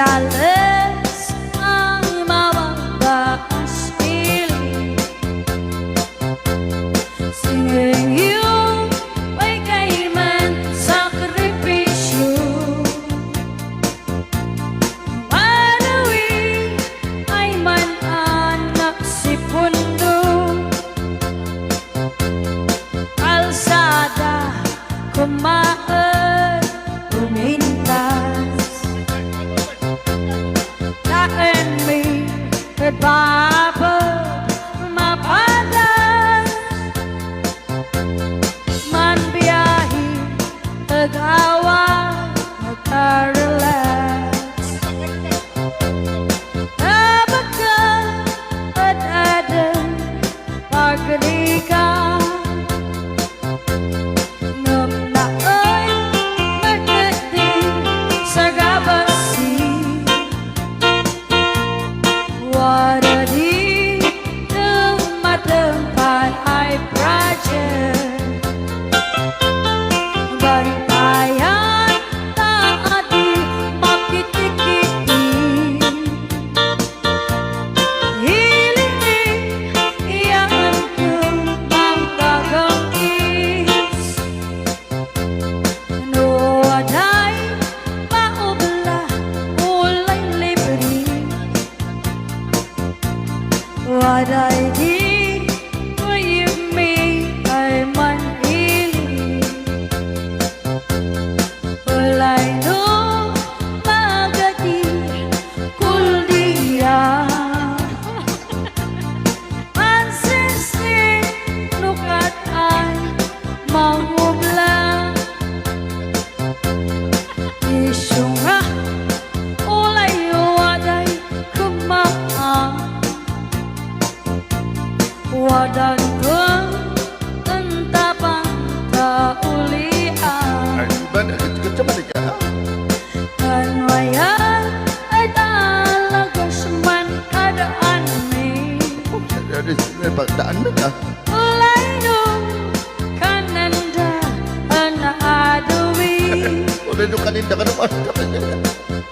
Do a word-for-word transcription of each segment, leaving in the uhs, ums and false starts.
Dales ang mababa a siling. Singing you, ay kaiman sakripisyo. Manawi, ay man anak si Pundo. Kalsada, kumaen, pumintas. Taenmi, ket babad, mapadas. Manbiahe, ag-away, makarelax. Tabagka, ad-aden, pagrigat. Ngem naay, nagketdi, sagabasi. Wada di tumatumpal ay project. Bantayan ta a di makitikiti. Hiling ni iyan ken manggagang-is. No aday maubla, ulay libre. Waday di kuyogmi ay man-ili. Ulay no magadi kuldiya. Mansinsin no kat ay mangubla. Isu nga ulay waday kumaan. Wadan kun entapan ta ulian. Ay, iban, agad ka sa balikan, ha? Kan mayan ay talagas man kada anmi. Ano, ano, ano, pagdaan na ka? Ulayno kananda an adawi. Ulayno kananda ka naman.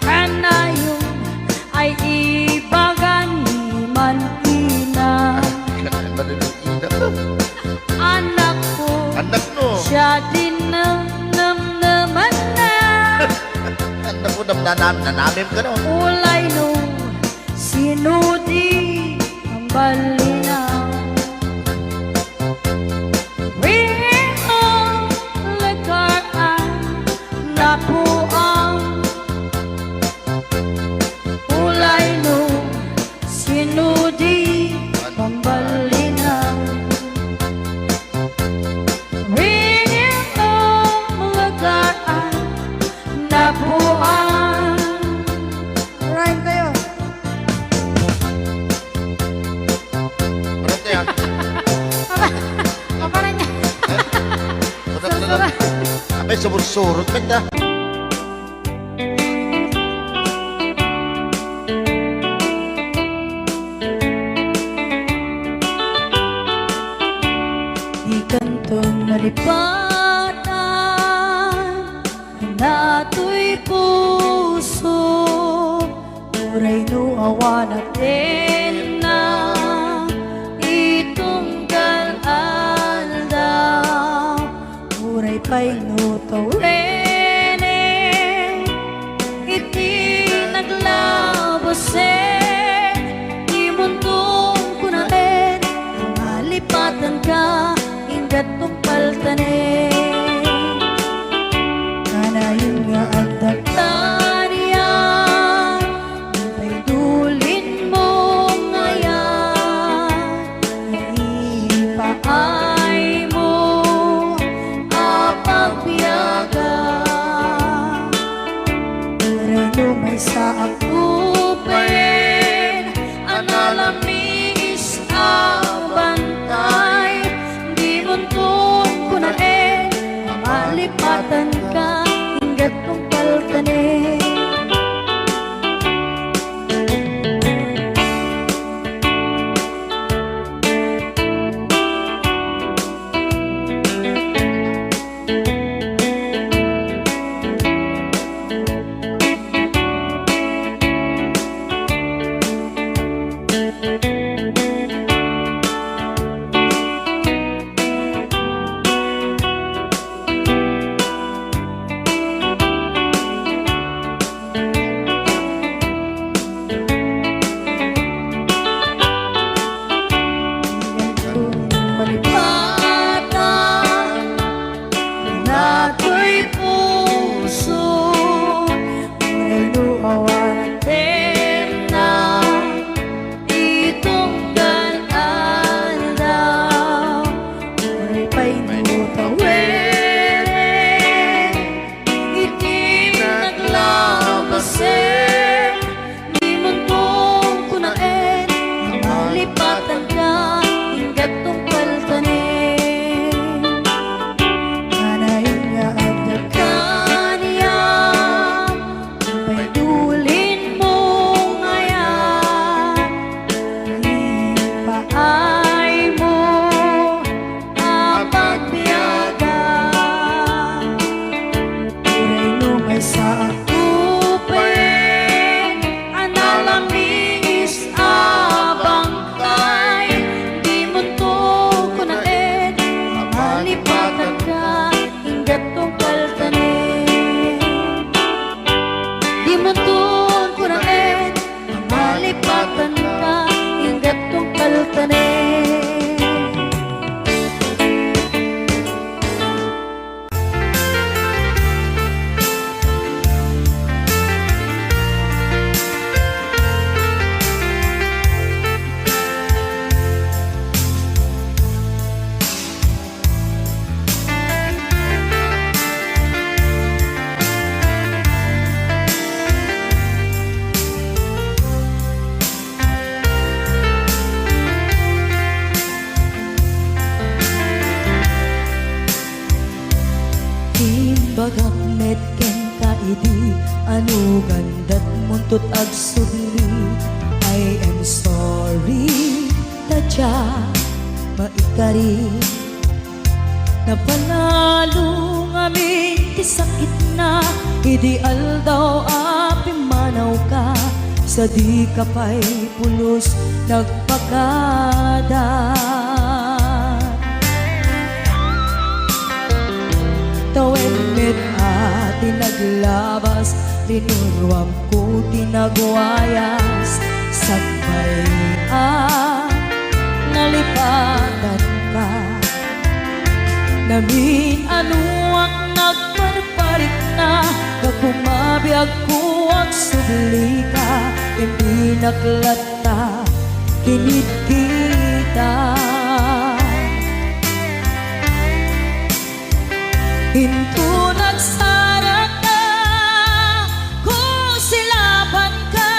Kanayon ay ibagan ni man ina. Kanayon man ni ina. Anak ko. Anak no. Siya din nam-, nam-, naman na. Anak ko, nam-, nanam-, nanamim ka no. Ulayno sinudi ang balina. Ringing ang lekaraan, napuang. Ulayno sinudi pambalina. Ringing ang lekaraan, napuang. Rhyme kayo. Ano kaya? Papa, papa na niya. Ano, ano, ano? Surot. Abay, surot-surot, peta. Di kanton malipatan natoy puso, uray no awan a tenna itunggal aldaw, uray pay no tawrene iti naglabusek ti mundom kunaen, malipatanka, ingga't tungpaltanen. Kanayon nga agdagdarian, pay dulinmo, Agapnet kenka idi anugan dat muntut agsubli. I am sorry, ta dia maikari. Napanalo ngamin ti sakitna idi aldaw a pimmanawka, sa dika pay pulos nagpakada. Tawen met a ti naglabas, linuruamko ti nagwayas, sakbay a nalipatanka. Namin-anoak nagparparikna, gapu mabiagko agsublika, ken di nak latta kinitkita. Into nagsarakka, kusilapanka,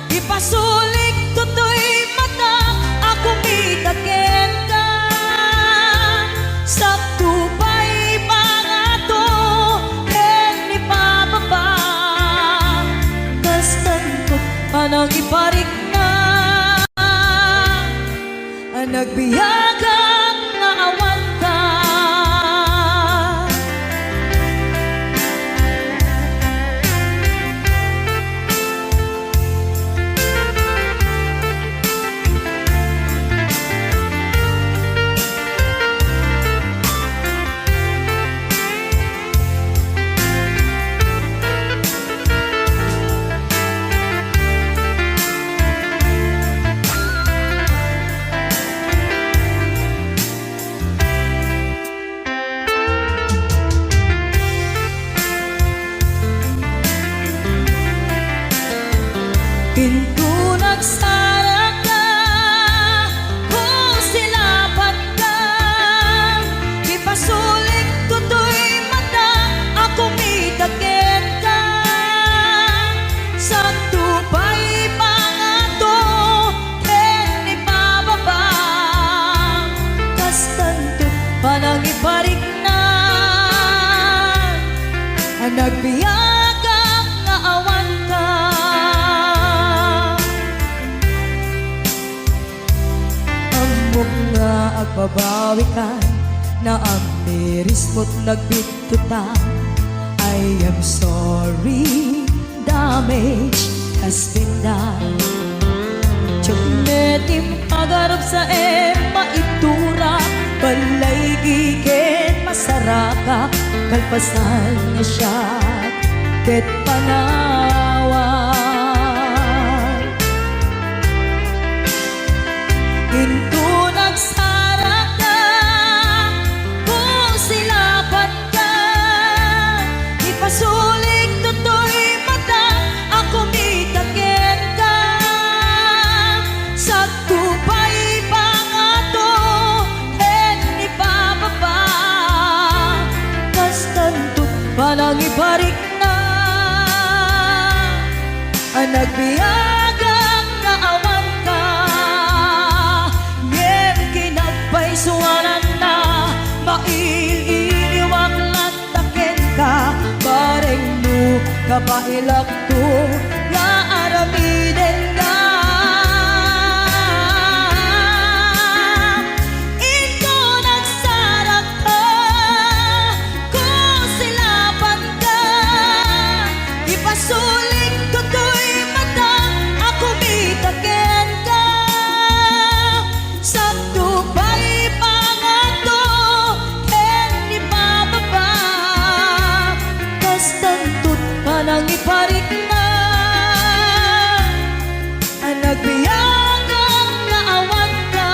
ipasulik toy mata a kumita kenka. Sakto pay pangato ken ipababa, kastanto panangiparikna. A nagbiagak nga awanka. Into nagsarakka, kusilapanka, ipasulik toy mata a kumita kenka. Sakto pay pangato ken ipababa, kastanto panangiparikna. A nagbiagak nga awanka. Ammok nga agbabawikan, naamirismo't nagbittutan. I am sorry, damage has been done. Diak met impagarup sa em maitura, balay giken masaraka, kalpasan nga siak ket panawan. Into nagsarakka, kusilapanka, ipasulik toy mata a kumita kenka. Sakto pay pangato ken ipababa, kastanto panangiparikna. A nagbiagak nga awanka, ngem kinagpaysuananna, mail-iliwak latta kenka, bareng no kabaelakto nga aramidenka. Into nagsarakka, kusilapanka, ipasulik toy mata a kumita kenka. Sakto pay pangato ken ipababa, kastanto't panangiparikna. A nagbiagak nga awanka.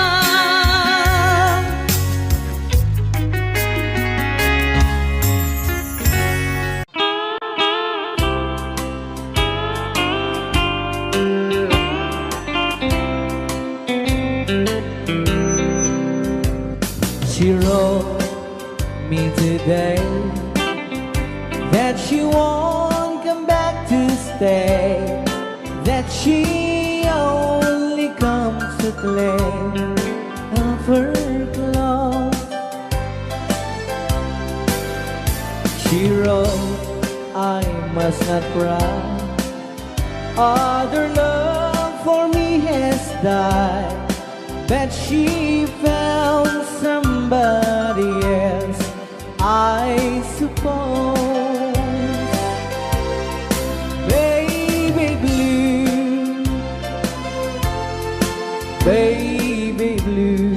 She wrote me today that she won't come back to stay, that she only comes to claim of her clothes. She wrote, "I must not cry. Other love for me has died." But she found somebody else, I suppose. Baby blue, baby blue,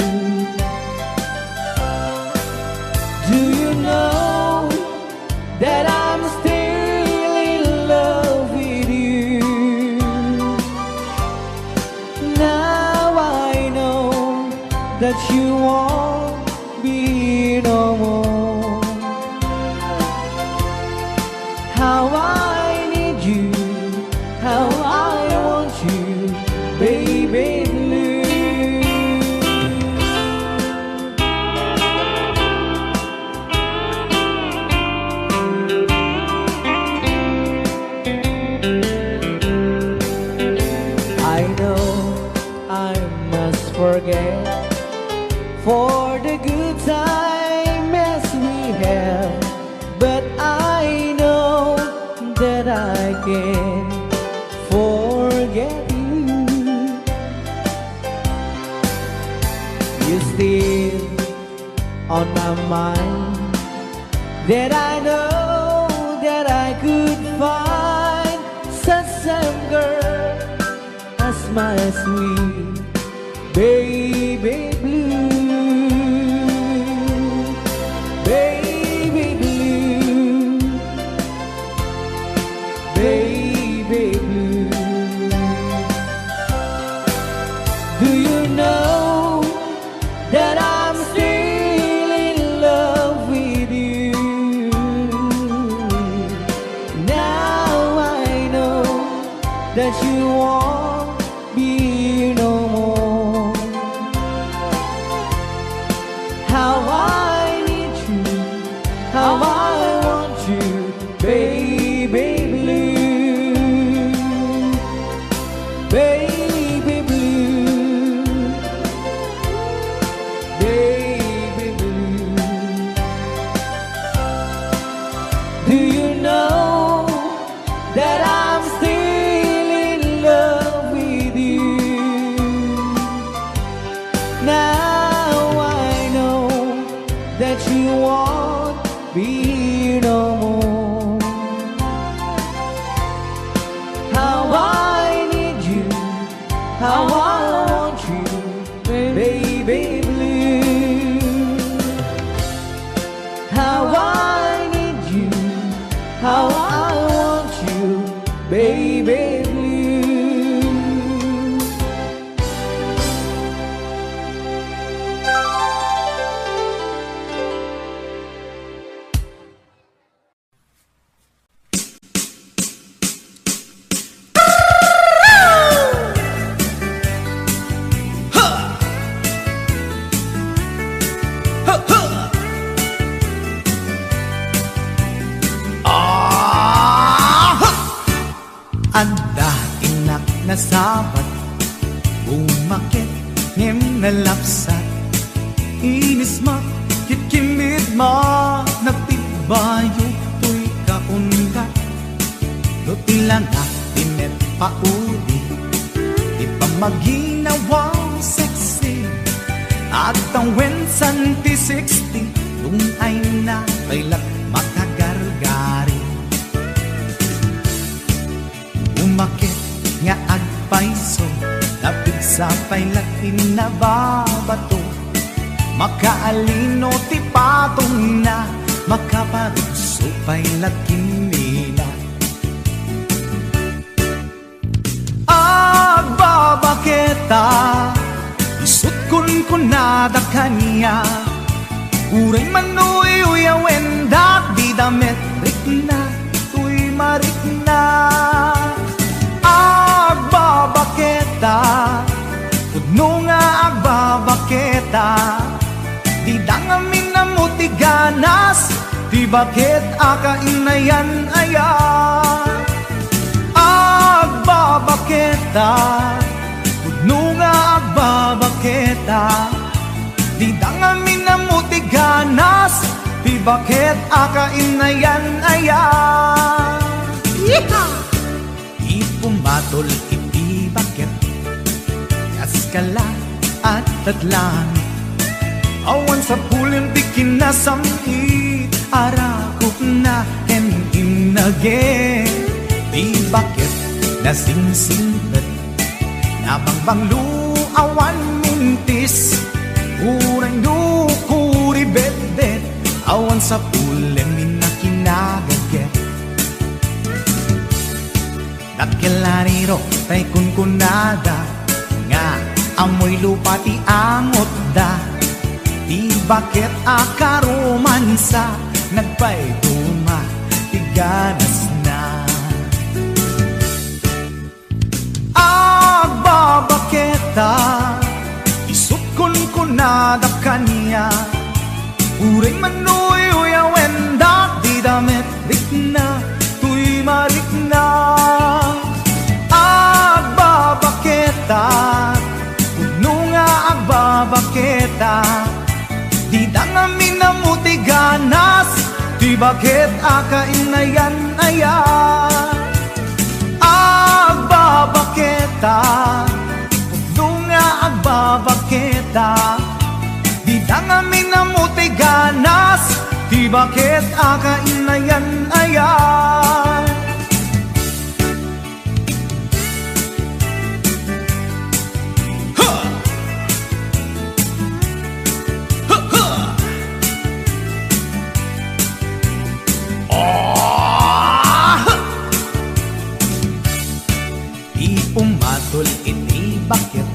do you know that I'm still in love with you? Now I know that you won't be no more. How I need you, how I want you, baby blue. I know I must forget for the good time as we have, but I know that I can forget you. You still on my mind, that I know that I could find such same girl as my sweet baby blue, baby blue, baby blue. Do you know that I'm still in love with you? Now I know that you won't be no more. How I need you, how I want you, baby blue, baby blue, baby blue. Do you know that I'm still in love with you? Now I know that you won't be no more. How I need you, how I want you, baby blue. How I need you, how I want you, baby blue. Adda innak nasabat, bumaket ngem nalapsat. Inismak ket kinmidma, nagtibbayo toy kaundat. No ti langak ti met pauli, ti pammaginawa sexy, agtawen san ti sixty, tungayna pay la makagargari. Umaket nga agpayso, napigsa pay la ti nababato. Makaalino ti patongna, makaparugso pay la ti mila. Agbabaketa, isut' kunkunada kaniak. Uray man uyuyawendak, dida met rikna toy marikna. Agbabaketa, pudno nga agbabaketa, dida ngamin ammo ti ganas ti baket a kainayan-ayan. Agbabaketa, pudno nga agbabaketa, dida ngamin ammo ti ganas ti Baket a kainayan aya. Yeehaw! Ti pumatol iti baket, kas kala, adda langit. Awan sapulen ti kinasam-it, arakupna ken innage. Ti baket, nasingsingpet, nabangbanglo, awan mintis. Uray no kuribetbet, awan sapulen ni nakinagaget. Dakkel a riro tay kunkunada nga amoy lupa ti angotda. Ti baket a karomansa, nagpaiduma ti ganasna. Agbabaketa, isut' kunkunada kaniak. Uray manuyuyawen da, dida met rikna toy marikna. Agbabaketa, pudno nga agbabaketa, dida ngamin ammo ti ganas, ti baket a kainayan aya. Agbabaketa, pudno nga agbabaketa, dida ngamin ammo ti ganas, ti baket a kainayan aya. Ha! Ha, ha! Ah! Ti pumatol iti baket,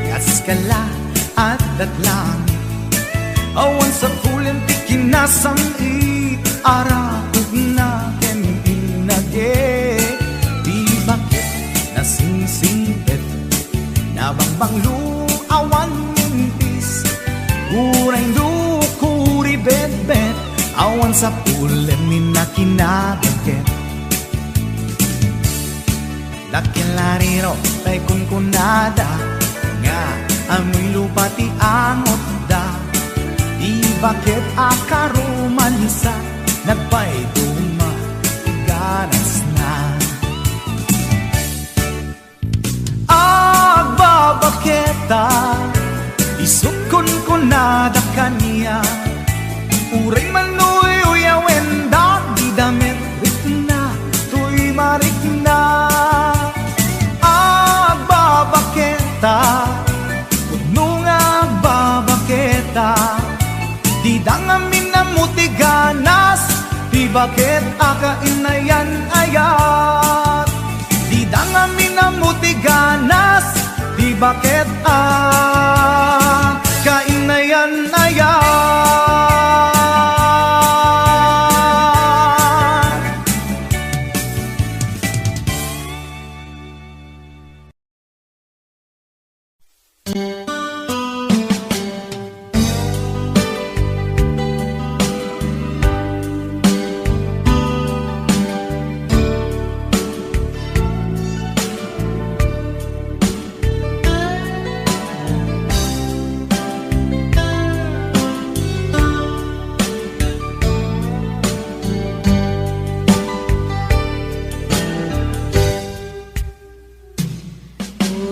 kas kala, adda langit. Awan sapulen ti kinasam-it, arakupna ken innage. Ti baket, nasingsingpet, nabangbanglo, awan mintis. Uray no kuribetbet, awan sapulen ni nakinagaget. Dakkel a riro tay kunkunada nga amoy lupa ti angotda. Ti baket a karomansa, nagpaiduma ti ganasna. Agbabaketa, isut' kunkunada kaniak. Uray manuyuyawen da, dida met rikna toy marikna. Agbabaketa, pudno nga agbabaketa, dida ngamin ammo ti ganas, ti baket a kainayan aya. Dida ngamin ammo ti ganas, ti baket a kainayan aya.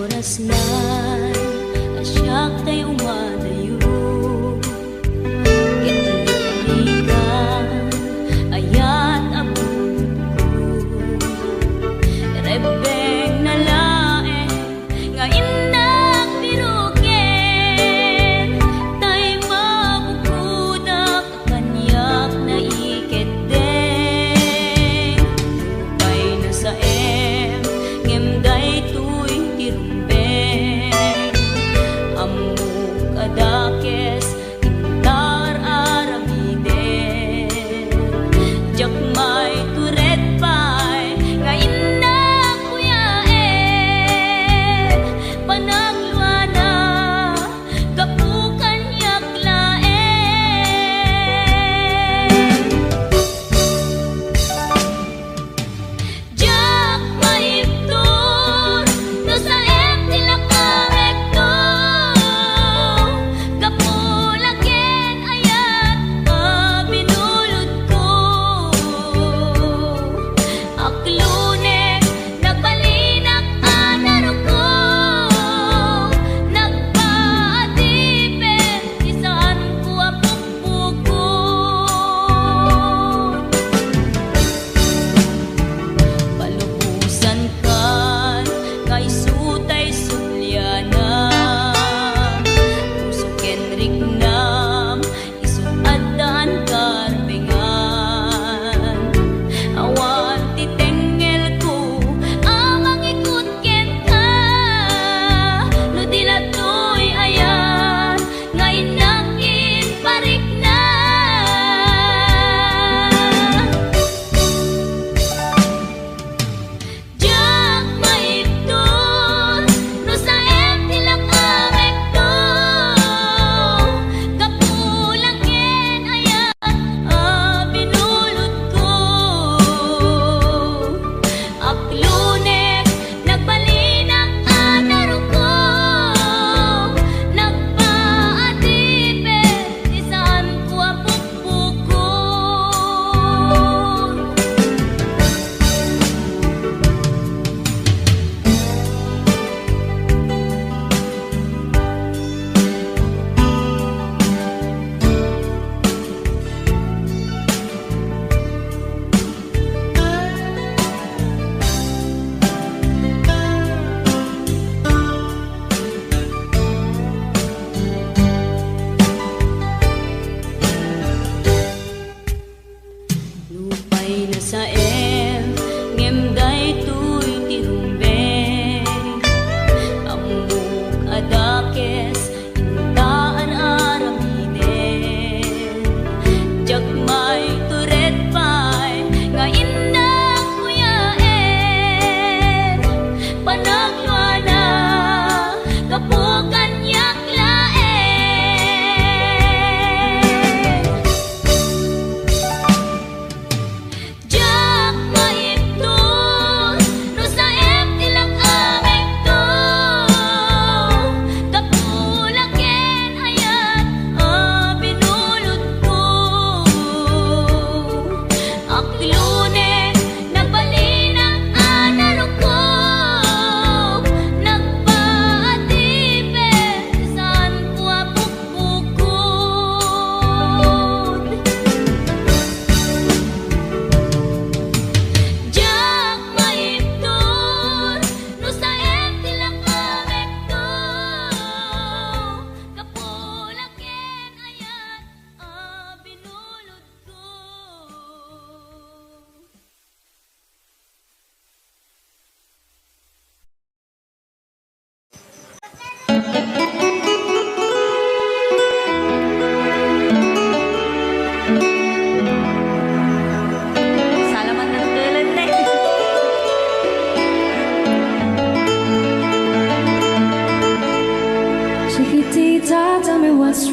Orasna a siak tay umadayo, ket nalikan ayat a bukodko. Rebbengna laeng nga innak biroken, tay mabukodak kaniak naikeddeng. Nupay nasaem, ngem daytoy ti rumbeng. Ammok a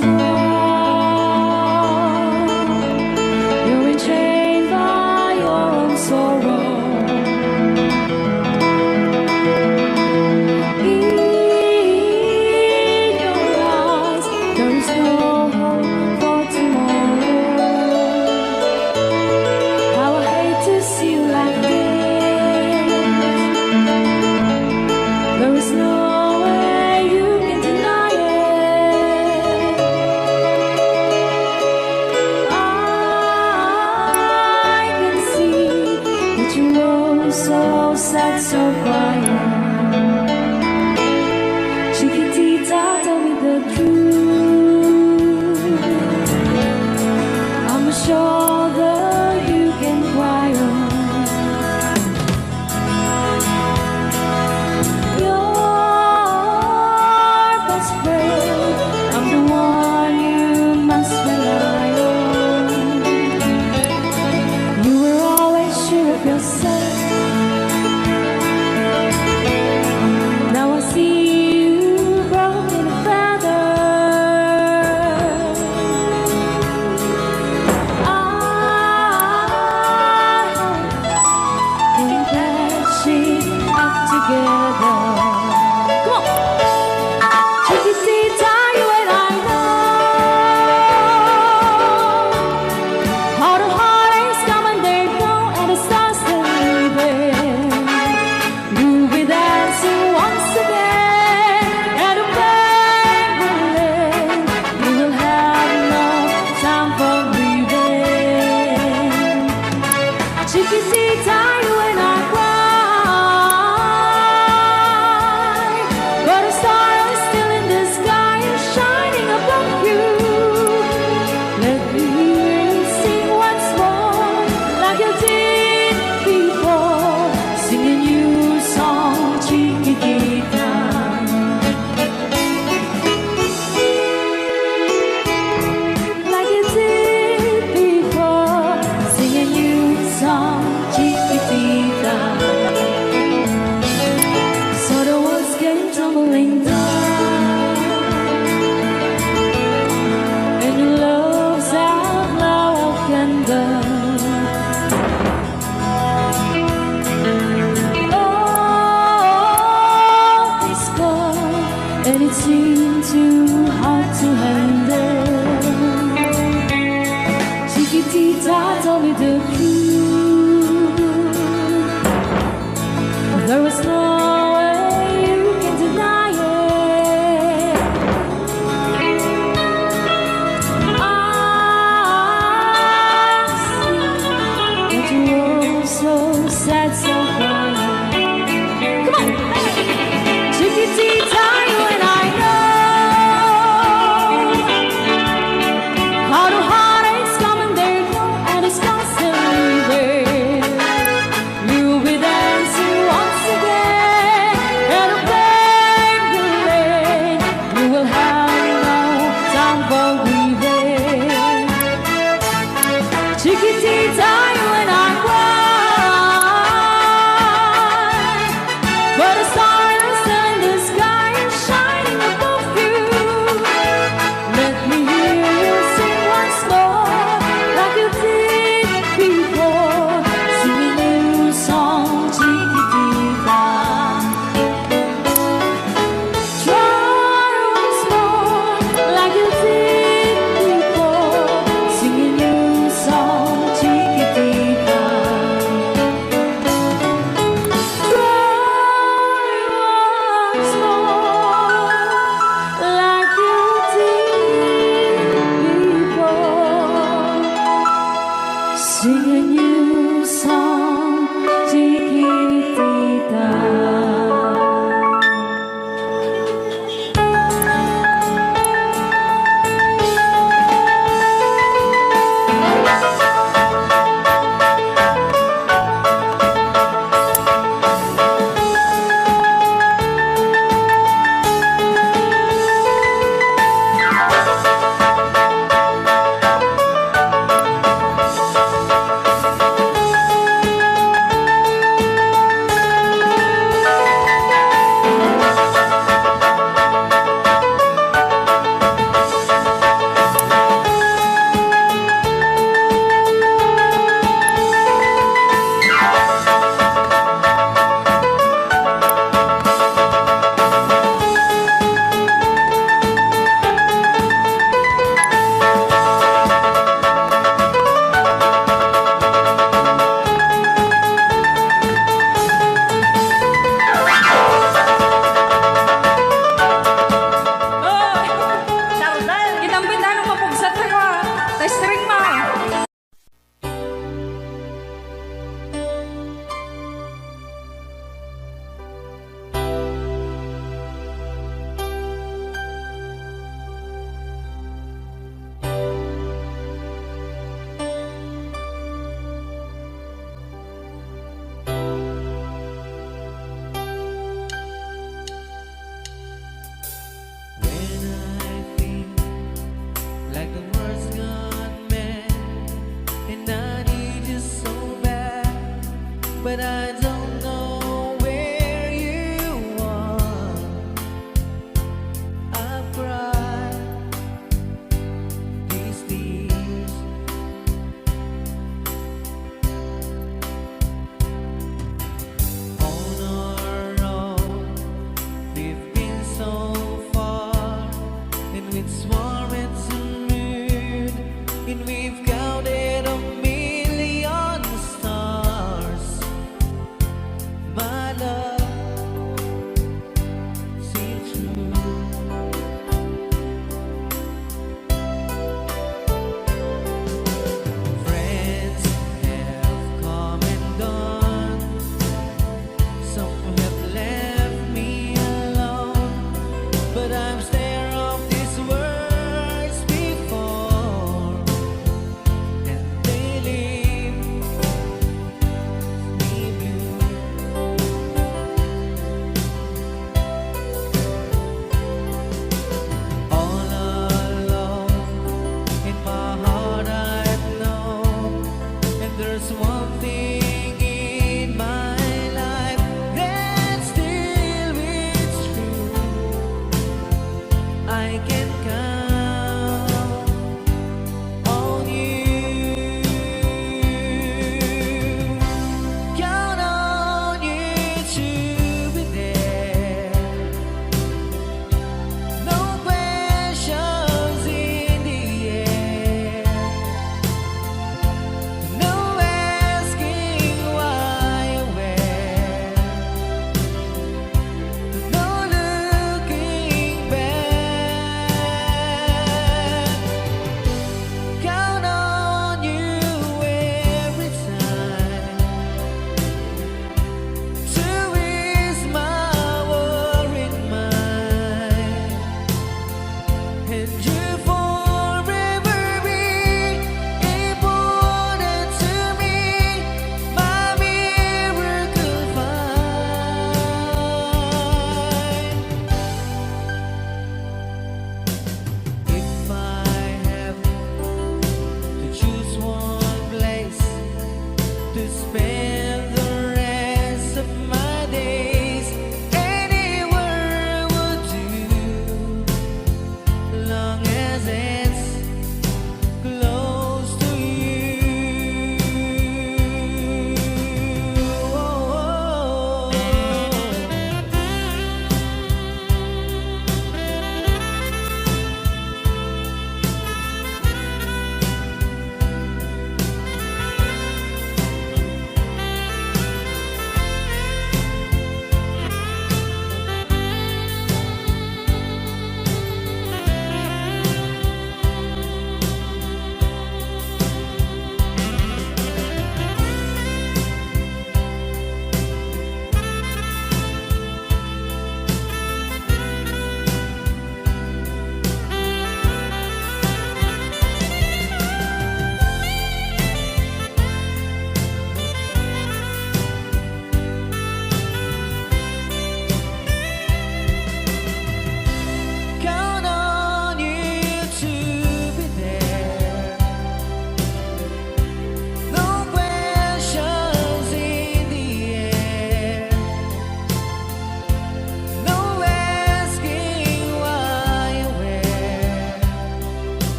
You're enchained by your own sorrow. In your eyes, there is no hope for tomorrow. How I hate to see you like this. There is no way you can deny it. I can see that you are so sad, so quiet. Chiquitita, tell me the truth. I'm sure that you can cry on. Your best friend, I'm the one you must rely on. You were always sure of yourself. Now I see you broken and battered. I hope we can patch it up together. Come on. Chiquitita, you and I know how the heartaches come and they go, and the stars are leaving. You'll be dancing once again, and the pain will end. You will have no time for grieving. Chiquitita, you and I cry, but a star is still in the sky and shining above you. Let me hear you sing once more, like you did before. Sing a new song, Chiquitita. Like you did before, sing a new song, Chiquitita. So the walls came tumbling down, and your love's outlaw of candle. All is gone, and it seemed too hard to handle. Chiquitita, tell me the truth. There was no way you can deny it. I see that you were so sad, so quiet. Come on! Chiquitita, you and I know how the heartaches come and they go, and the stars are leaving. You'll be dancing once again, and the pain will end. You will have no time for grieving. Chiquitita, you and I cry, but a star is in the sky and shining above you. Let me hear you sing once more, like you did before. Sing a new song, Chiquitita. Try once more, like you did before. Sing a new song, Chiquitita. Try once more, like you did before. Sing a new song, Chiquitita.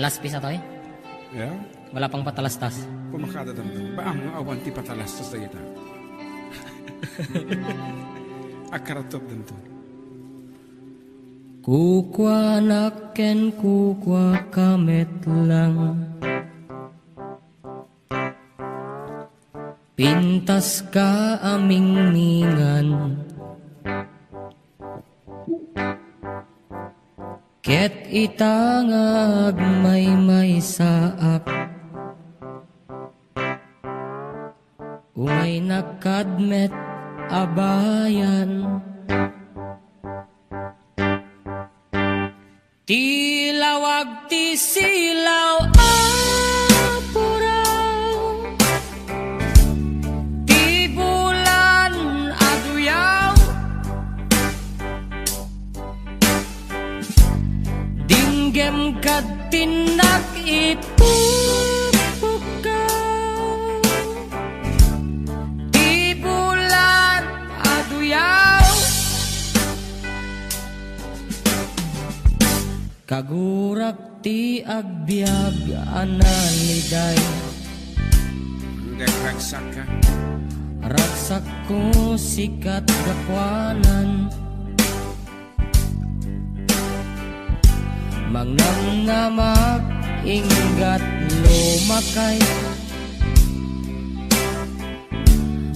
Last piece atoy? Yeah? Wala pang patalastas. Kumakada danto. Ba, ang awan ti patalastas dagita. Akaratop danto. Kukuanak ken kukuaka met lang. Pintaska a mingmingan. Ket ita nga agmaymaysaak, umaynak kad met a bayan. Ti lawag ti silaw a puraw, ti bulan a duyaw. Dinggem kad tinnak ipupukkaw, ti bulan a duyaw. Kagurak ti agbiag a naliday. Dek ragsakka. Ragsakko sikat gapuanan. Mangnamnamak inggat lumakay.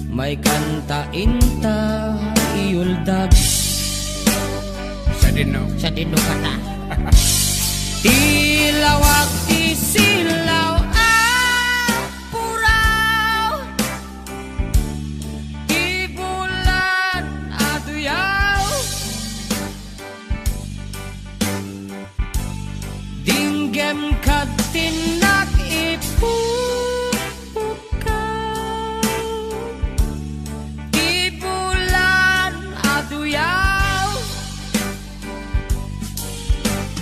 Maikanta inta iyuldag. Sadino. Sadino kata. Ti lawag ti silaw a puraw. Ti bulan a duyaw. Dinggem kad tinnak ipupukkaw, ti bulan a duyaw.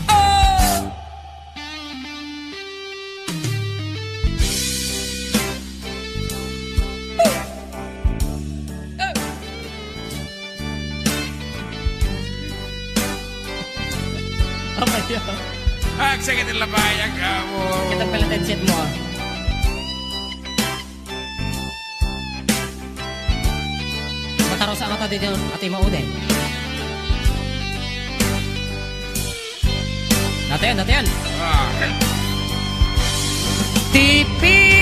Oh! Amaya. Agsakit ang labay, ang amo. Kita pala headset mo, ah. Mataros ang ata dito, ati maude. Natayan, natayan. Ah. Ti pintasmo,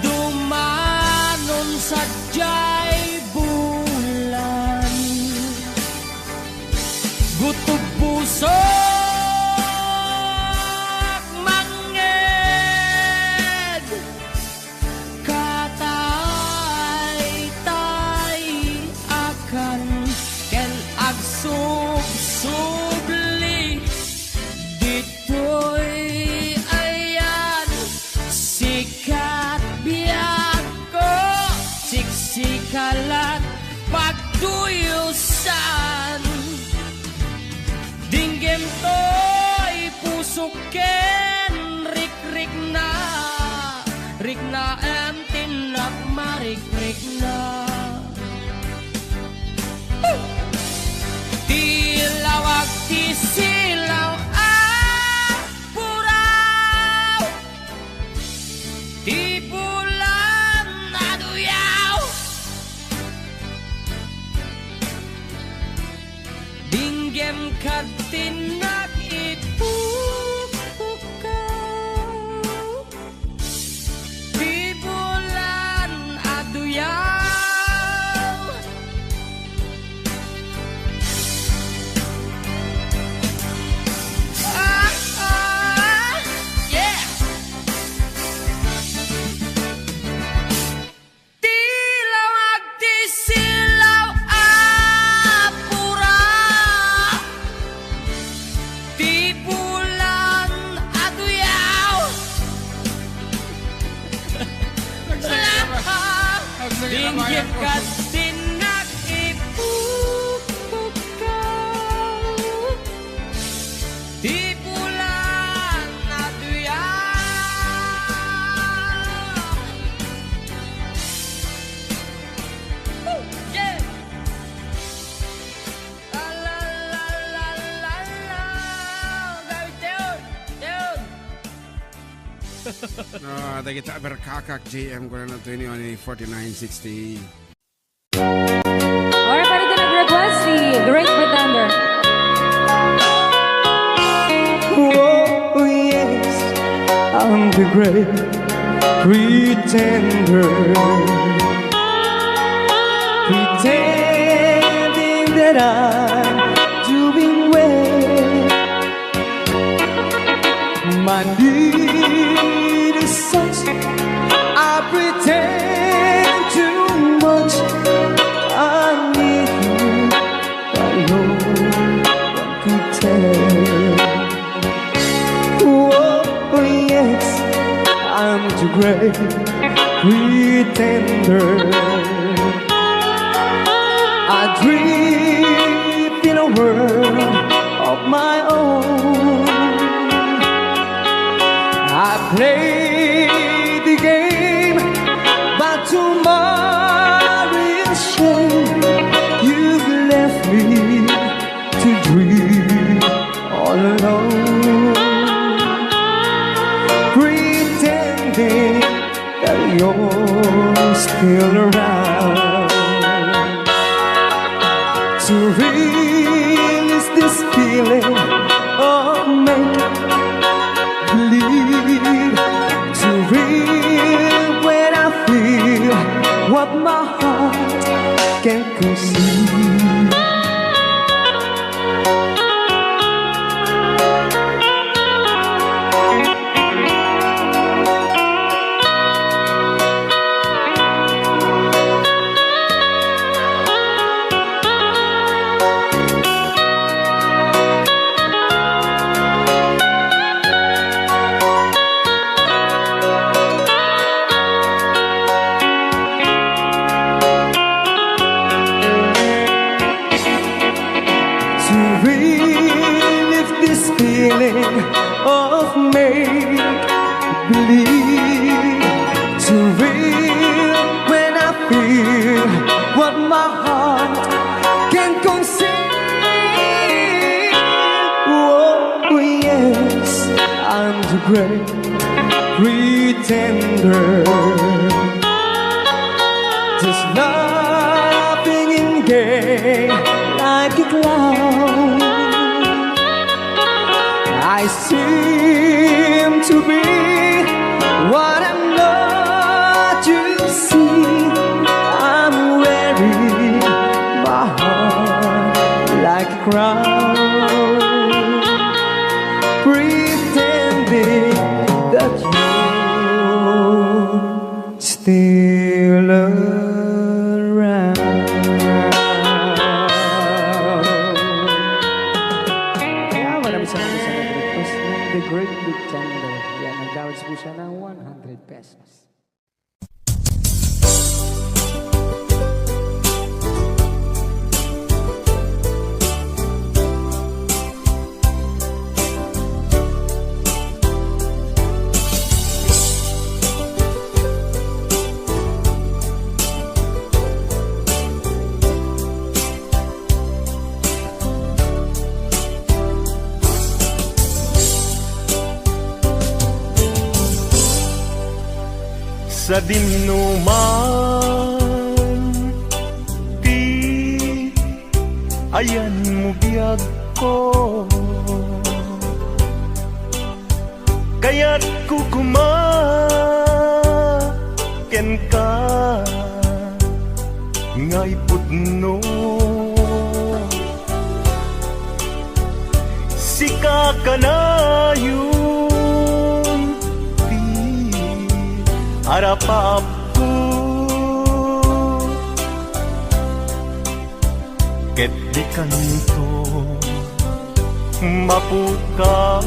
dumanon sadiay bulan. Gutob pusok mangngeg. Kataytay akan ken agsubsubli ditoy ayan. Sikat biagko, siksikalat pagduyosan. Dinggem toy pusok ken rikrikna, riknaem ti nagmarikrikna. Ti lawag ti silaw a puraw, ti bulan a duyaw. Dinggem kad tinnak ipupukkaw, ti bulan a duyaw. Ah, ah, yeah. Ti lawag ti silaw a pura. Ah, dagita Berkakak J M Corona twenty-one forty-nine sixty. Or pwede nag-request si Great Pretender. Oh, yes, I'm the great pretender. Pretending that I'm doing well. My need is such, I pretend too much. I need you alone to tell. Oh, yes, I'm too great pretender. I drift in a world of my own. I play the game, but to my real shame, you've left me to dream all alone, pretending that you're still around. To release this feeling of make believe, to real when I feel what my heart can conceive. To relieve this feeling of make believe, to real when I feel what my heart can conceive. Oh, yes, I'm the great pretender, just laughing and gay like a clown. I seem to be what I'm not, you see. I'm wearing my heart like a crown, pretending that you're still around. Kaya maraming salamat sa nag-request ng The Great Big Thunder. Yan, nagdawat po siya ng one hundred pesos. Sadin no man ti ayanmo biagko, kayatko koma kenka nga ipudno. Sika kanayon ti arapaapko, ket dikanto mapukaw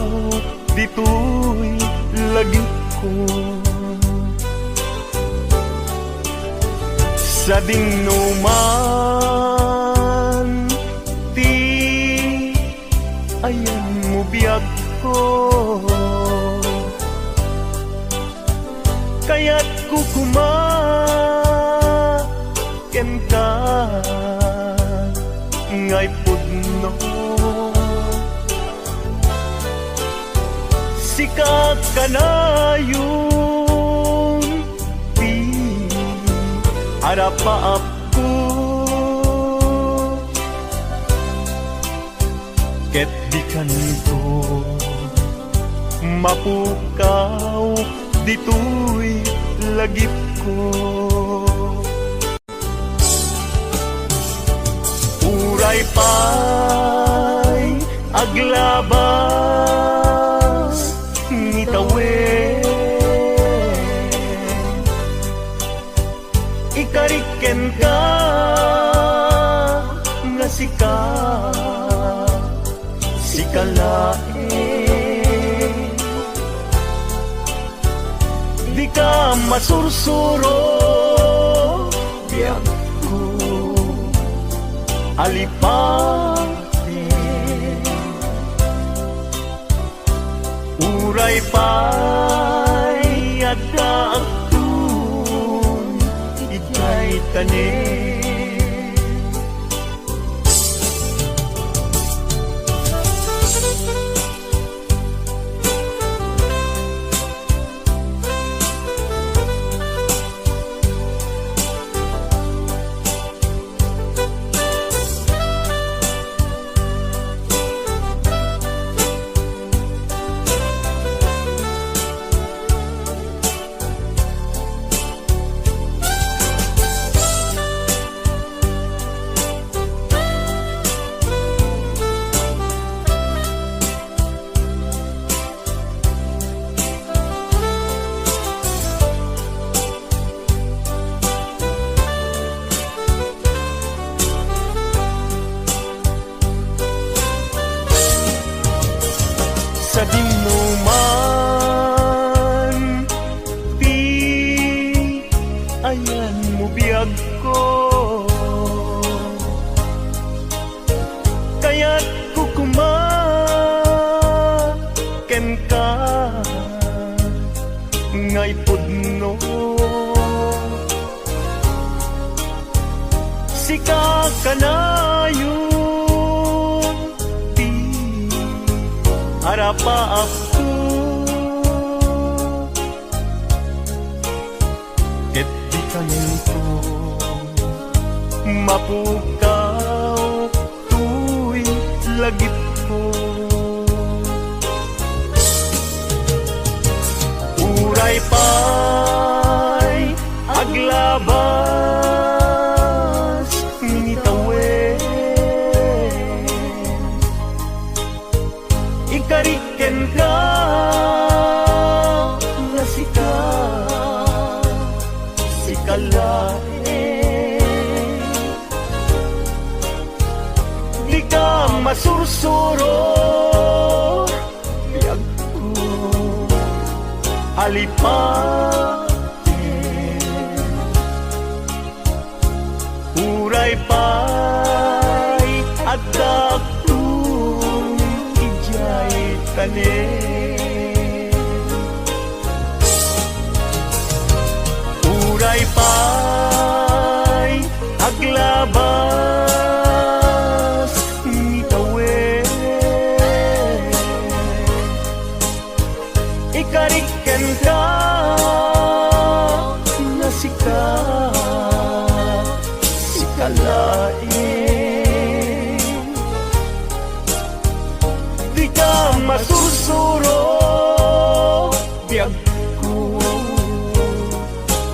ditoy lagipko. Sadin no man ti ayanmo biagko, kayatko koma kenka nga ipudno. Sika kanayon Arapaapko, ket dikanto mapukaw ditoy lagipko. Uray pay aglabas ni tawen, ikarik kenka nga sika, sika laeng. Dika masursuro, biagko, alipaten. Uray pay adda agtun idiay tanem. Sadino man ti ayanmo, biagko, kayatko koma kenka nga ipudno. Sika kanayon ti arapaapko, ket dikanto mapukaw toy lagipko. Uray pay aglabas ni tawen, ikarik kenka nga sika, sika laeng. Dika masursuro, biagko, alipaten. Uray pay adda agtun idiay tanem. Uray pay aglabas ni tawen, ikarik kenka nga sika, sika laeng. Dika masursuro, biagko,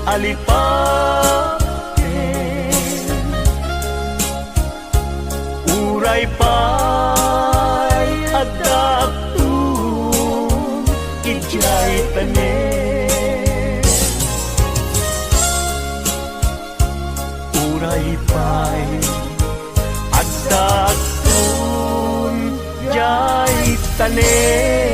alipaten. Uray pay adda agtun idiay tanem. Uray pay adda agtun idiay tanem.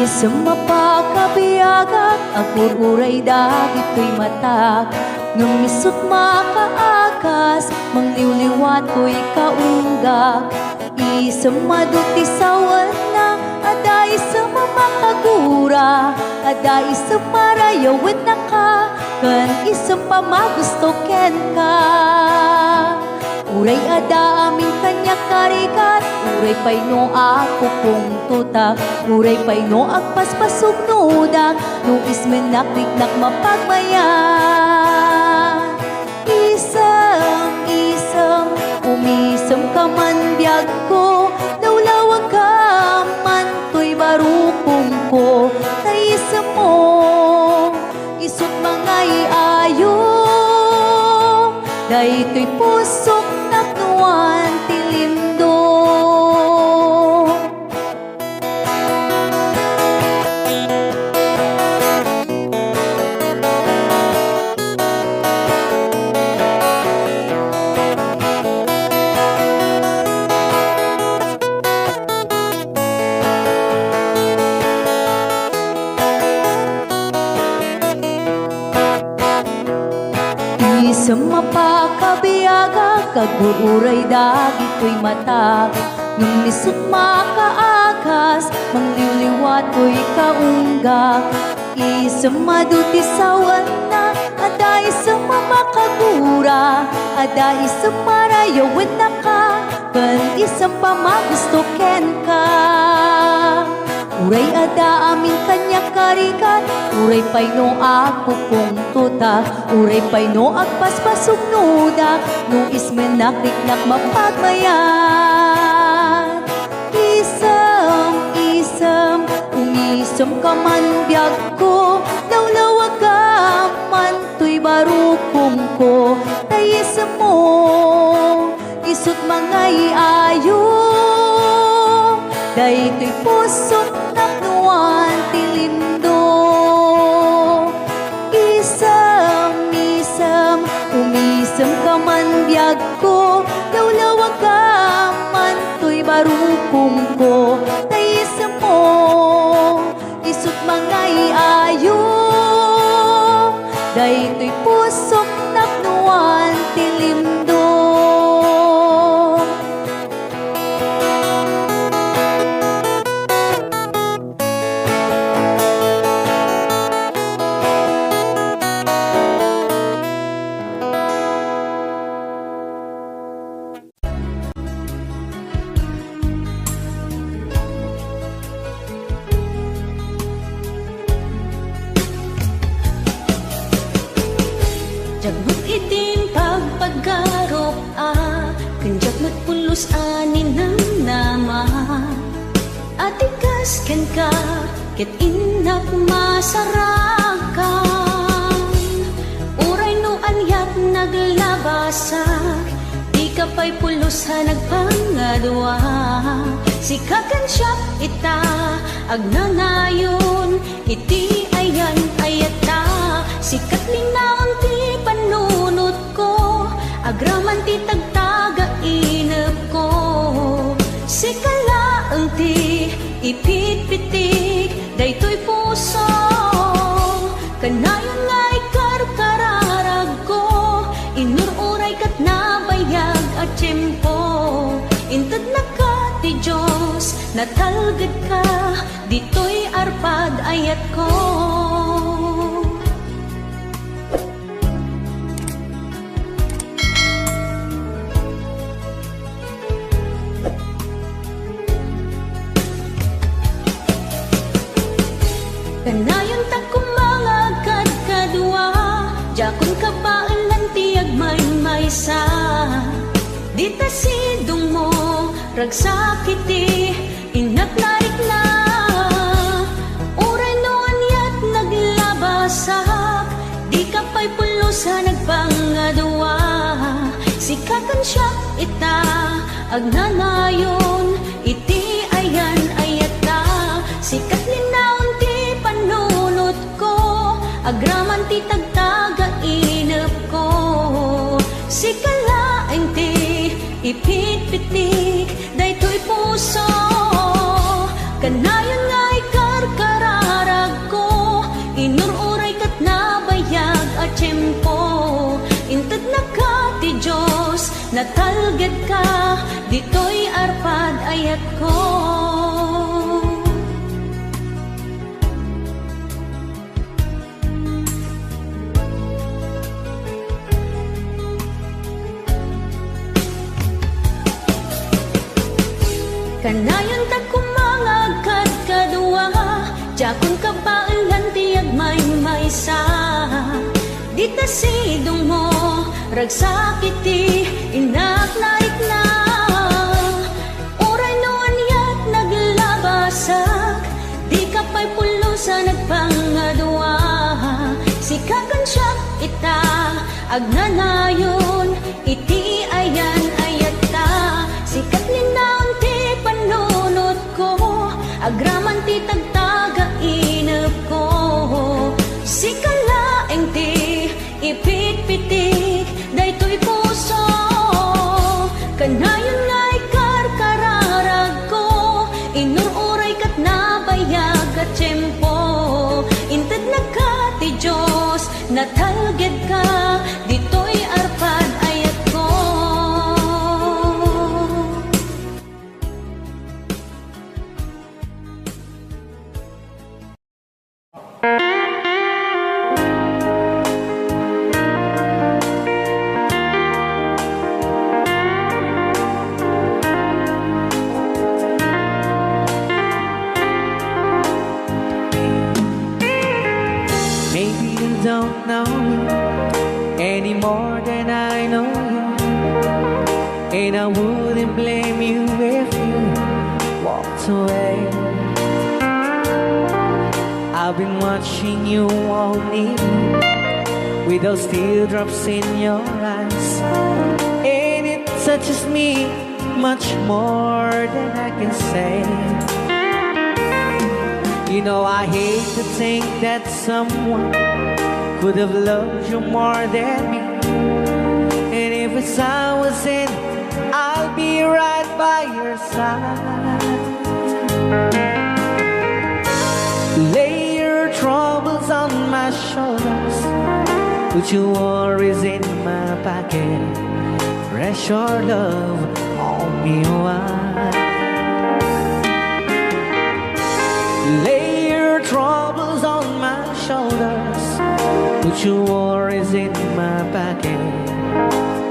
Isem a pakabiagak, agur-uray dagitoy matak, ngem isut' makaag- Kas mangliwliwa toy kaunggak, isem madu ti sawenna, adda isem a makagura, adda isem a rayawennaka, ken isem a magusto kenka. Uray adda amin kaniak a rigat, uray pay no agpupungtotak, uray pay no agpaspasugnodak, no ismennak riknak mapagmayat. Isem, isem, umisemka man biagko, lawlawagka man toy barukongko, ta isemmo, isut' mangay-ayo, daytoy pusok tapnoan ti limdo. Isem a pakabiagak, agur-uray dagitoy matak. Ngem isut' makaagas, mangliwliwa toy kaunggak. Isem madu ti sawenna, adda isem a makagura, adda isem a rayawennaka, ken isem a magusto kenka. Uray adda amin kaniak a rigat, uray pay no agpupungtotak, uray pay no agpaspasugnodak, no ismennak riknak mapagmayat. Isem, isem, umisemka man biagko, lawlawagka man toy barukongko, ta isemmo, isut' mangay-ayo, daytoy pusok tapnoan ti limdo. Isem, isem, umisemka man biagko, lawlawagka man toy barukongko, ta isemmo, isut' mangay-ayo, daytoy pusok tapnoan ti limdo. Diak met idin pagpagarup a, ken diak met pulos a ninamnama. Atikas kenka, ket innak masarakan. Uray no aniat naglabasak, dika pay pulos a nagpangadua. Sika ken siak ita, agnanayon iti ayan-ayatta. Sika ket linnaon ti pannunot ko, agraman ti tagtaga inepko. Sika laeng ti ipitpitik daytoy puso. Kanayon nga ikarkararagko, inur-uray ket nabayag a tiempo. Intednaka ti Dios, natalgedka, ditoy arpad ayatko. Kanayonta koma nga agkadkadua, diakon kabaelan ti agmaymaysa. Dita sidongmo, ragsak iti innak narikna. Uray no aniat naglabasak, dika pay pulos a nagpangadua. Sika ken siak ita, agnanayon iti ayan-ayatta. Sika ket linnaon ti pannunotko, agraman ti tagtaga inepko. Sika laeng ti ipitpitik daytoy puso. Kanayon nga ikarkararagko, inur-uray ket nabayag a tiempo. Intednaka ti Natalgedka, ditoy arpad ayatko. Kanayon ta koma nga agkadkadua, diakon kabaelan ti agmaymaysa. Dita sidongmo, ragsak iti innak naikna. Uray no aniat naglabasak, dika pay pulos a nagpangadua. Sika ken siak ita, agnanayon iti ayan-ayatta. Sika ti naon ti panunotko, agraman ti tagtagainepko. Sika laeng ti ipitpitik daytoy puso. Kanayon nga ikarkararagko, inur-uray ket nabayag a tiempo. Intednaka ti Dios, natalgedka, ditoy arpad ayatko. Maybe you don't know me any more than I know you, and I wouldn't blame you if you walked away. I've been watching you all evening with those teardrops in your eyes, and it touches me much more than I can say. You know, I hate to think that someone could have loved you more than me. And if it's I was in, I'll be right by your side. Lay your troubles on my shoulders, put your worries in my pocket. Rest your love on me wide. Lay your troubles on my shoulders, put your worries in my pocket.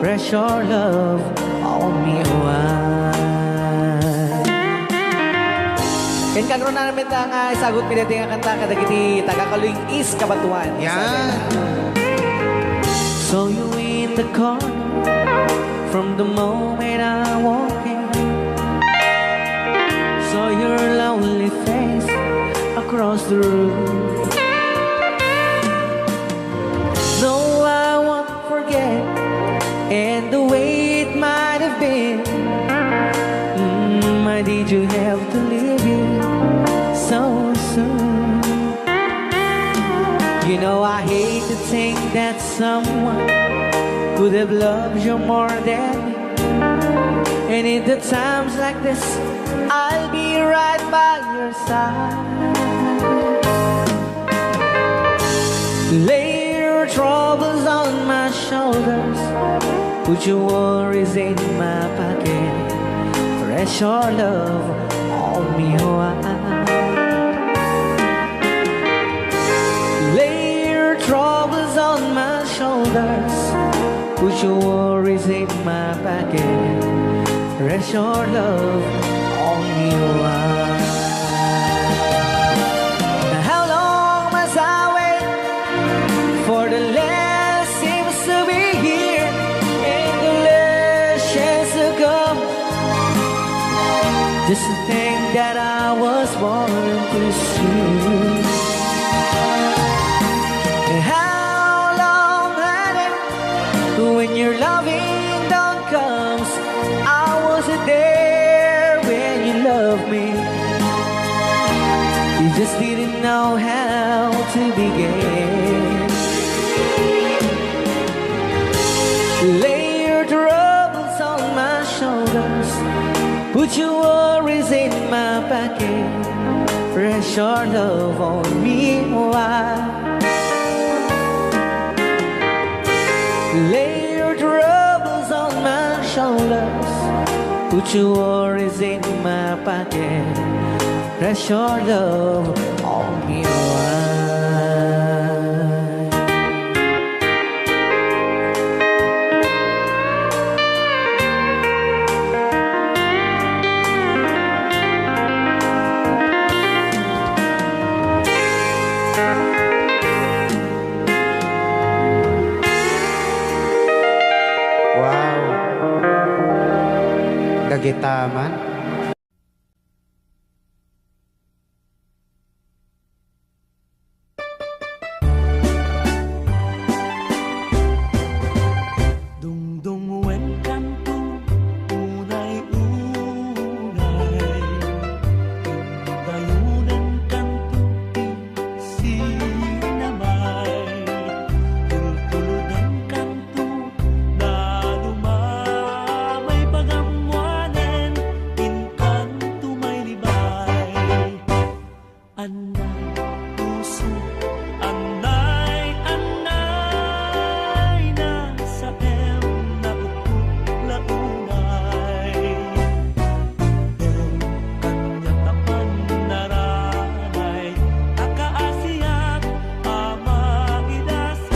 Rest your love on me wide. Ken kagrunaan met nga isagut mi daytoy nga kanta kadagiti taga Caluig East, Cabatuan. Yan. Saw you in the corner from the moment I walk in. Saw your lovely face across the room. No, I won't forget, and the way it might have been. Mm, why did you have to leave here so soon? You know, I hate to think that someone could have loved you more than me. And in the times like this, I'll be right by your side. Lay your troubles on my shoulders, put your worries in my pocket. Rest your love on me wide. Lay your troubles on my shoulders, put your worries in my pocket. Rest your love on me wide. How long must I wait for the last seems to be here and the last chance to come? This is the thing that I was born to see. How long had it when your loving dawn comes? I wasn't there when you loved me. You just didn't know how to begin. Lay your troubles on my shoulders, put your worries in my pocket. Rest your love on me wide. Lay your troubles on my Put your worries in my pocket. Rest your love on me. Wow. Dagita man. Dungdungwenkanto unay-unay, indayonenkanto ti sinamay, tultulodenkanto na lumamay pagammoanen, inkanto mailibay. Anay puso, anay, anay, nasaem, nautpot la unay. Dem kaniak a pannaranay, a kaasiak a maidasay.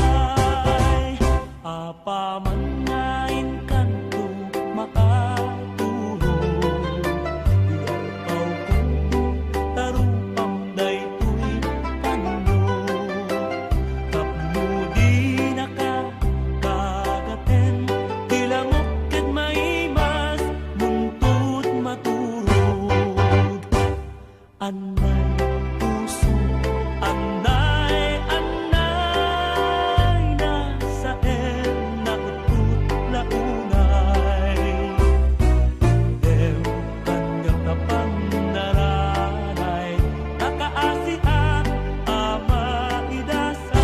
Apaman nga inkanto makatulog, ialpawkonto tarupam daytoy pando. Tapno dinaka kagaten ti langok ket maimas, buntut maturog. Anay puso, anay, anay, nasaem, nautpot la unay. Dem kaniak a pannaranay, a kaasiak a maidasay.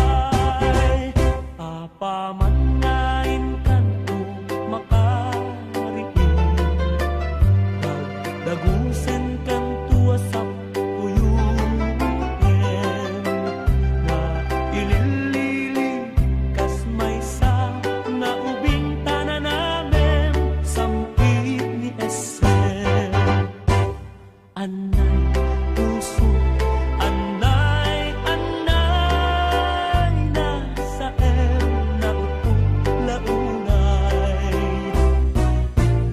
Apaman nga inkanto makariing, dagdagusenkanto a sapuyutem, nga ilillili kas maysa nga ubing ta nanamem, sampit ni Essem. Anay puso, anay, anay, nasaem, nautpot la unay.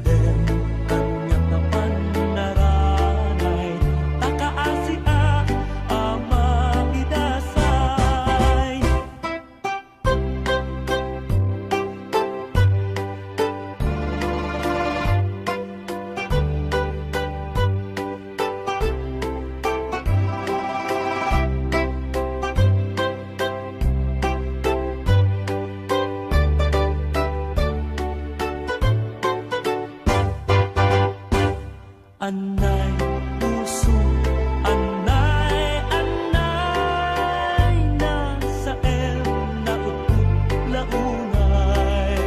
Dem kaniak a pannaranay, ta kaasiak a maidasay. Anay puso, anay, anay, nasaem, nautpot la unay.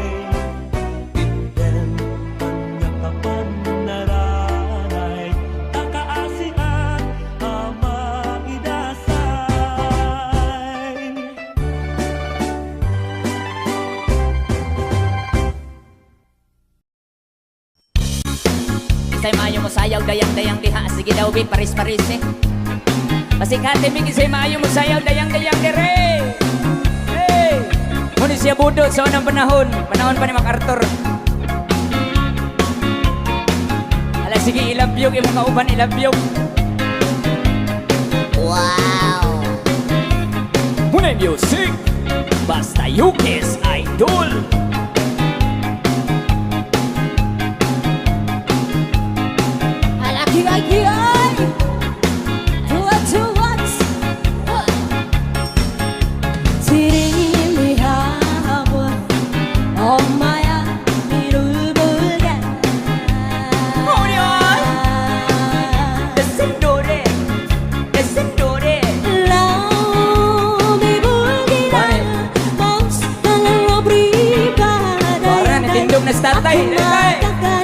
Itdem kaniak a pannaranay, ta kaasiak a maidasay. Say maayo mo sayaw, dayang-dayang diha. Sige daw, Bin, paris-paris, eh. Pasikati, Bin, say maayo mo sayaw, dayang-dayang dire. Hey! Muni siya budot sa unang panahon. Panahon pa ni MacArthur. Ala, sige, ilabyog, imong kauban, ilabyog. Wow! Muna music, basta Yukis Idol. Ala, kiay, kiay! Tuwa, tuwa! Sirimi hawa, oh my, Uri, oy! Descendore! Descendore! Para na tindog na si tatay, tatay!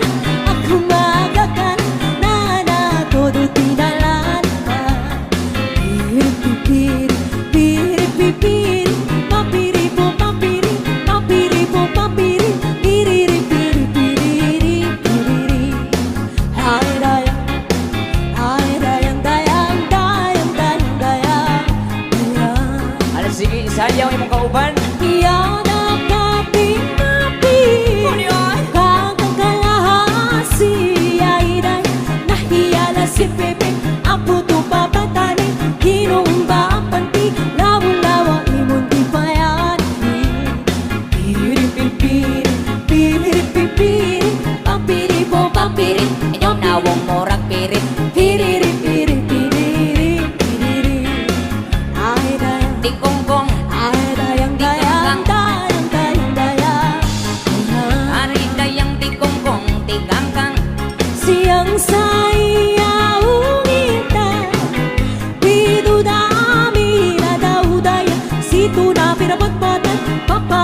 Piri, pipiri, piri, pipiri, papiri, po, papiri, papiri, po, papiri, piriri, piri, piriri.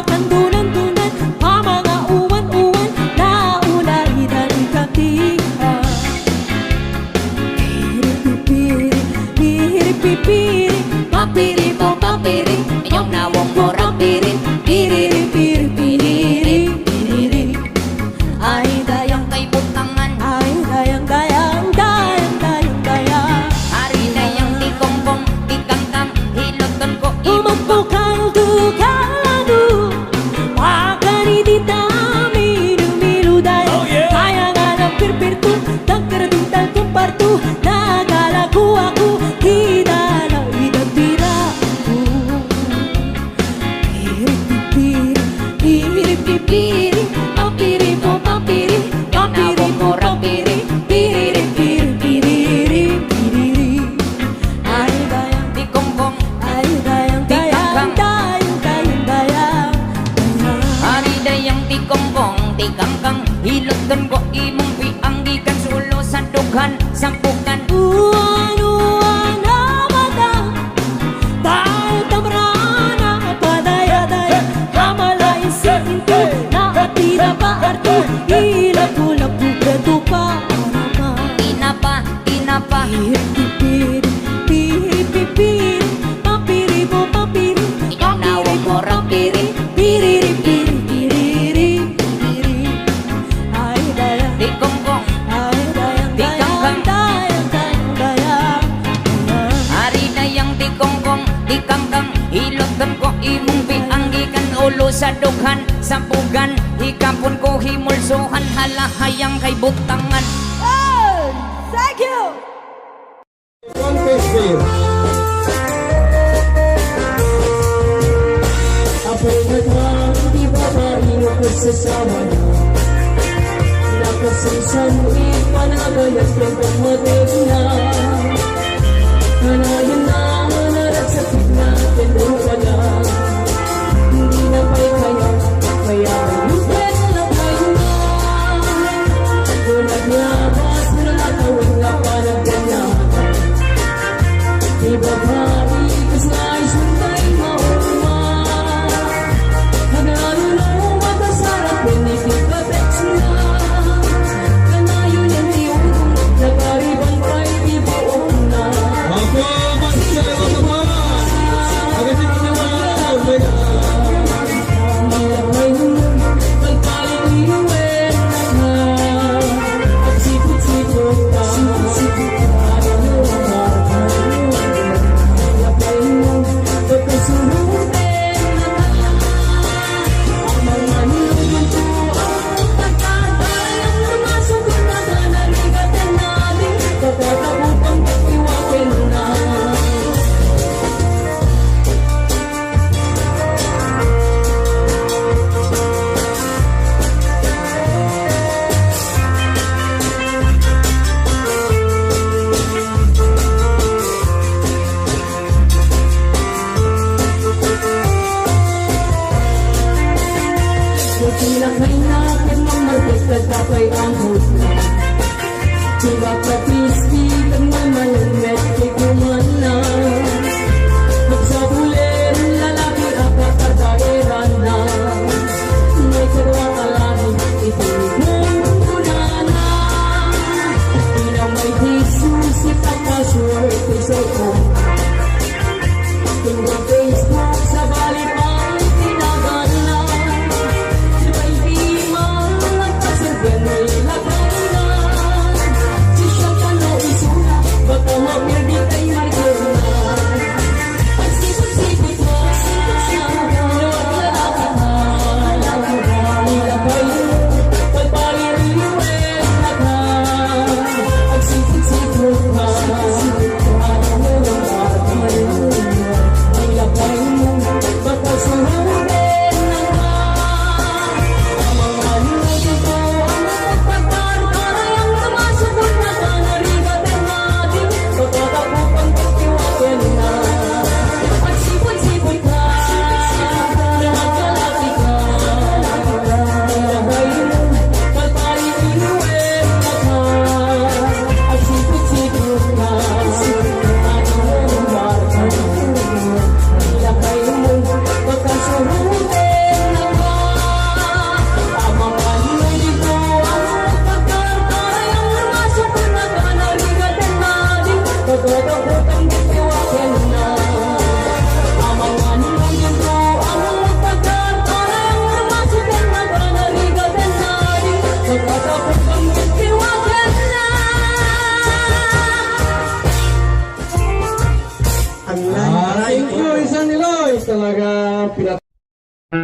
Kandunan-dunan, pamangauwan-uwan, nauna ida ni Katia. Piripipiri, piripipiri, papiri po papiri, inyong nawong mo rapirin, piriri, piripiriri, piriri. Ay, dayang kay butangan. Ay, dayang, dayang, dayang, dayang, dayang. Ari dayang ti kongkong, ti kangkang, hiloton ko, umampo kang dugalado. Pakari di ta milu-milu dayang. Oh, yeah. Kaya nga ng pirpirto, nagkarating tal kumparto, nagalago ako, di na lang itatira. Piripipiri, piripipiri, papiri po papiri, papiri po papiri, piriri, piripiriri, piriri. Ay, dayang, ti kongkong, ay, dayang, ti dayang, kangkang, dayang, dayang, dayang, dayang. Ari dayang ti kongkong, ti kangkang, hiloton ko imong biang gikan sa ulo, sa dughan, sa pukan. Uwan, uwan, a mata. Dahil tamrana, padaya-daya, amala insinto, na atina pa arto, ilapu-lapu, gato pa, arama. Inapa, inapa. Piripipiri, piripipiri, papiri po papiri, inyong nawong mo rapirin, piriri, piripiriri, piriri. Ay, dayang. Ti kongkong. Ay, dayang, ti kangkang, dayang, dayang, dayang, dayang. Ari dayang ti kongkong, ti kangkang, hiloton ko imong biang gikan ulo sa dughan, sa pukan, hikapon ko himulsuhan, halahayang kay butangan. Oh, thank you. One, two, three. Apay na ka, di ba ba inukos sa sawa na? Nakasinsan, ipanagayat kang pagmatik na. Kanayon na, naragsak na, tinuro ka na. Hindi na pa'y kaya, kaya malubat na kayo na. Kung nagyabas, wala na tawag na panagdanahan. Di babae, kas nga isunday mauma. Nagano na umatasarap, pinipipateks na. Kanayon yan ti udong, nagariban No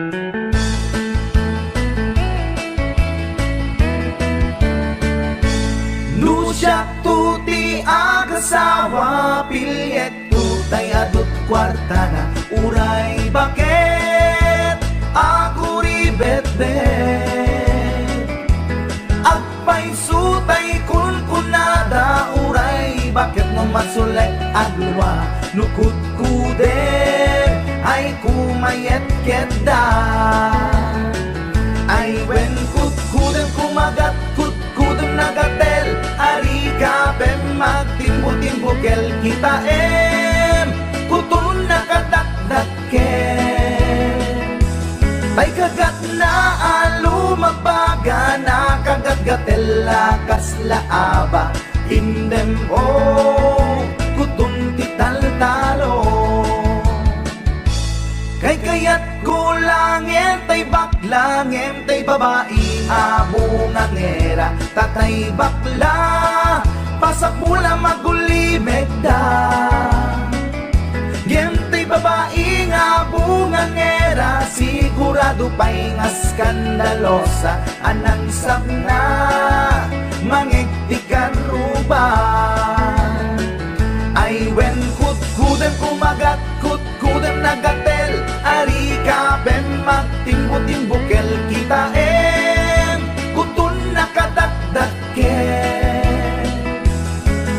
siakto ti agasawa, pilieto tay adut kuartana, uray baket a kuribetbet. Agpayso tay kunkunada, uray baket no masulek a dua, no kutkudem ay kumayetkedda. Ay wen, kutkudem kumagat, kutkudem nagatel, arika pem magtimbo-timbo kel kitaem, kuton nakadakdakkel. Tay kagatna a lumagbaga, nakagatgatella kasla aba, indem, o, kuton ti taltalo. Kaykayatko la ngem tay bakla, ngem tay babai a bungangera, ta tay bakla, pasakmo la magulimekda. Ngem tay babai nga bungangera, sigurado pay nga skandalosa, a nangsabna, mangeg ti karruba. Ay wen, kutkudem kumagat, kutkudem nagatel, arika pem magtimbo-timbo kel kitaem, kuton nakadakdakkel.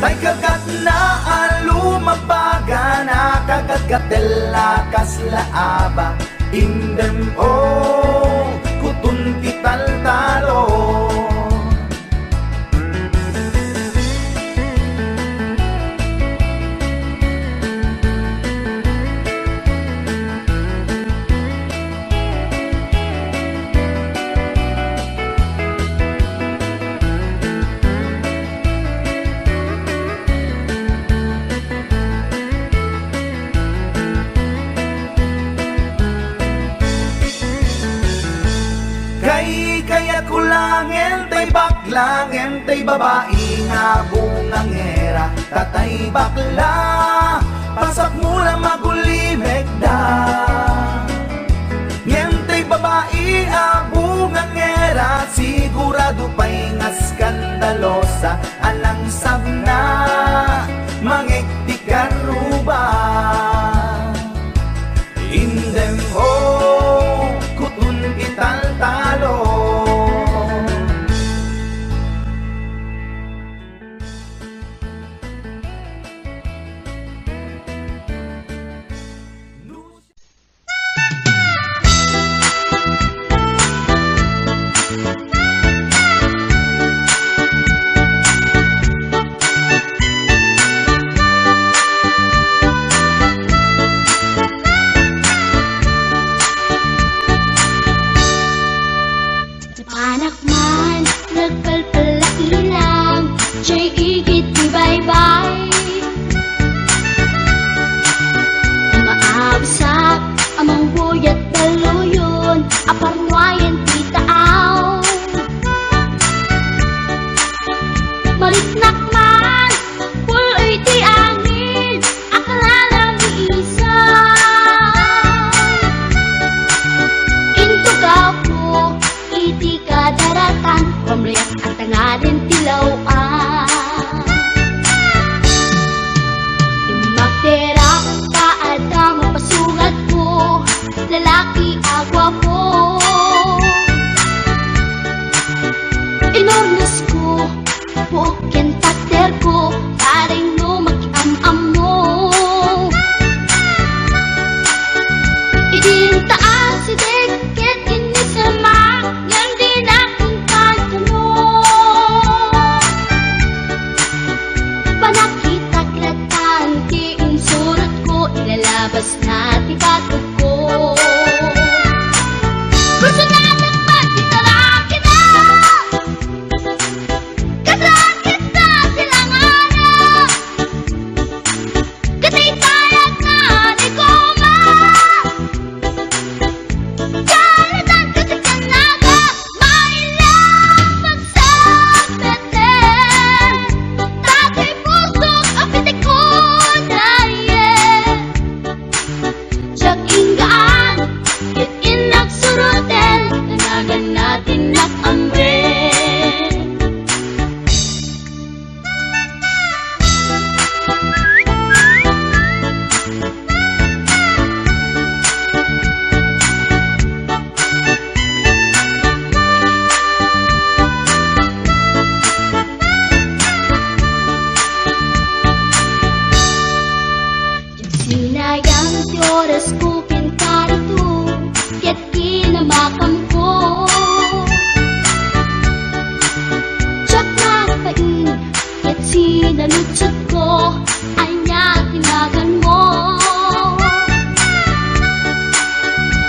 Tay kagatna a lumagbaga, nakagatgatella kasla aba, indem, o, kuton ti taltalo. Kaykayatko la ngem tay bakla, ngem tay babai nga bungangera, ta tay bakla, pasakmo la magulimekda. Ngem tay babai a bungangera, sigurado pay nga skandalosa, a nangsabna, mangeg ti karruba. Indem, o, kuton ti taltalo. Sutko, ania ti naganmo?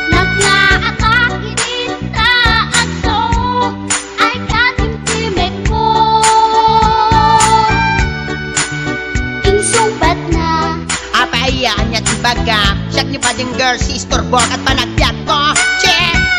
Nagngaatak iti taadso, ay katimtimekko. Insungbatna. Apay aya, ania ti bagam? Siak ni Bading Girl, si Istorbo ket panagbiagko. Che!